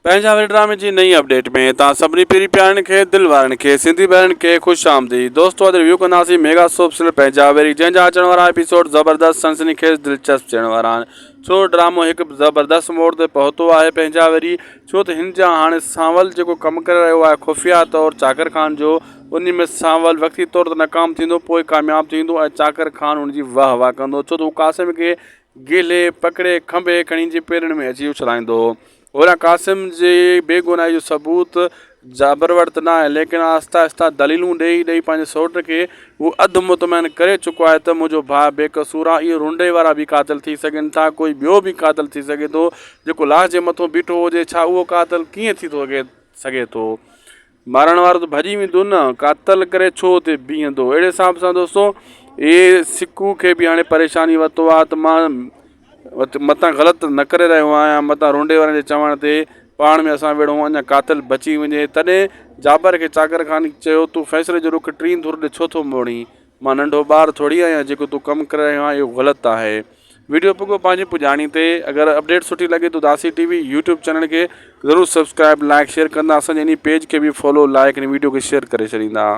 پنهنجا وري ڊرامي جي نئين اپڊيٽ ۾ توهان سڀني پيري پيارن کي دل وارن کي سنڌي ڀائرن کي خوش آمديد دوستو اڄ ريويو ڪنداسين ميگا سوپ سيريل پنهنجا وري جنهن جا اچڻ وارا ايپيسوڊ زبردست سنسني خيز دلچسپ ٿيڻ وارا آهن ڇو ڊرامو هڪ زبردست موڙ تي پهتو آهي پنهنجا وري ڇو ته هن جا هاڻي سانول جيڪو ڪم ڪري رهيو آهي خفيه طور چاڪر خان جو ان ۾ سانول وقتي طور ته ناڪام ٿيندو پوء ڪامياب ٿيندو ۽ چاڪر خان ان جي واهه واهه ڪندو ڇو ته هو قاسم کي گهلي پڪڙي کنڀي کڻي جي پيرن ۾ اچي اڇلائيندو هو هوڏانهن قاسم جي بيگناهي جو ثبوت جابر وٽ ته ناهي ليڪن آهسته آهسته دليلون ڏيئي ڏيئي پنهنجي سئوٽ کي هو اڌ مطمئن ڪري چڪو آهي ته منهنجو ڀاء بي قصور آهي اهي رنڊي وارا به قاتل ٿي سگهن ٿا ڪوئي ٻيو به قاتل ٿي سگهي ٿو جيڪو لاش جي مٿو بيٺو هجي ڇا اهو قاتل ڪيئن ٿي سگهي ٿو مارڻ وارو ته ڀڄي ويندو نه قاتل ڪري ڇو اتي بيهندو اهڙي حساب سان دوستو اهي سڪو کي به هاڻي پريشاني ورتو آهي ته مان متان غلط نه ڪري رهيو آهيان متان رونڊي وارن جي چوڻ تي پاڻ ۾ اسان وڙهون اڃا قاتل بچي وڃي تڏهن جابر کي چاڪر خان چيو تون فيصلي جو رخ ٽين ڌر ڏي ڇو ٿو موڙين مان ننڍو ٻار ٿوري آهيان جيڪو تون ڪم ڪري رهيو آهين اهو غلط آهي ويڊيو پڳو پنهنجي پڄاڻي تي اگر اپڊيٽ سٺي لڳي ته اداسي ٽي وي يوٽيوب چينل کي ضرور سبسڪرائب لائڪ شيئر ڪندا اسان جي انهي پيج کي به فالو لائڪ ۽ ويڊيو کي شيئر ڪري ڇڏيندا.